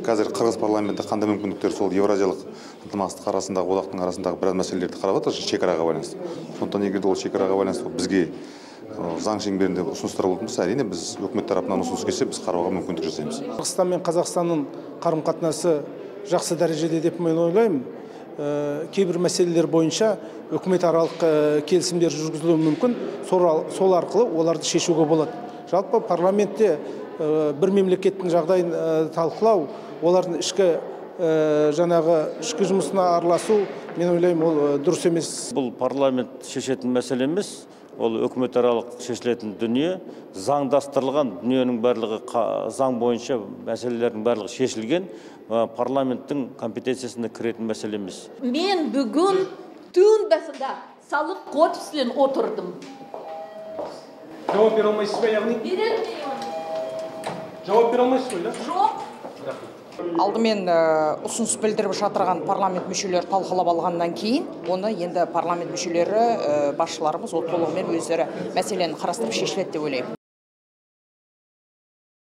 Қазір Қырғыз парламенті қандай мүмкіндіктер сол Еуразиялық ынтымақтастық арасындағы одақтың арасындағы біраз мәселелерді қарап жатыр шекараға байланысты. Сондықтан егер де ол шекараға байланысты бізге заң шеңберінде ұсыныстар болатын болса, әрине біз өкімет тарапынан ұсыныс келсе, біз қарауға мүмкіндік жасаймыз. Қырғызстан мен Қазақстанның қарым-қатынасы жақсы дәрежеде деп мен ойлаймын. Кейбір мәселелер бойынша үкіметаралық келісімдер жүргізілуі мүмкін, сол арқылы оларды шешуге болады. Жалпы парламентте бір мемлекеттің жағдайын талқылау, олардың ішкі жаңағы ішкі жұмысына араласу, мен ойлаймын, ол дұрыс емес. Бұл парламент шешетін мәселе емес, ол үкіметаралық шешілетін дүние. Заңдастырылған дүниенің барлығы, заң бойынша мәселелердің барлығы шешілген, парламенттің компетенциясына кіретін мәселе емес. Мен бүгін түн басында салық кодексімен отырдым. Жауап бере алмайсыз ба, яғни? Бере алмаймын. Жауап бере алмайсыз ғой, да? Жоқ. Алдымен ұсыныс білдіріп жатырған парламент мүшелері талқылап алғаннан кейін, оны енді парламент мүшелері, басшыларымыз ол толығымен өздері мәселені қарастырып шешіледі деп ойлаймын.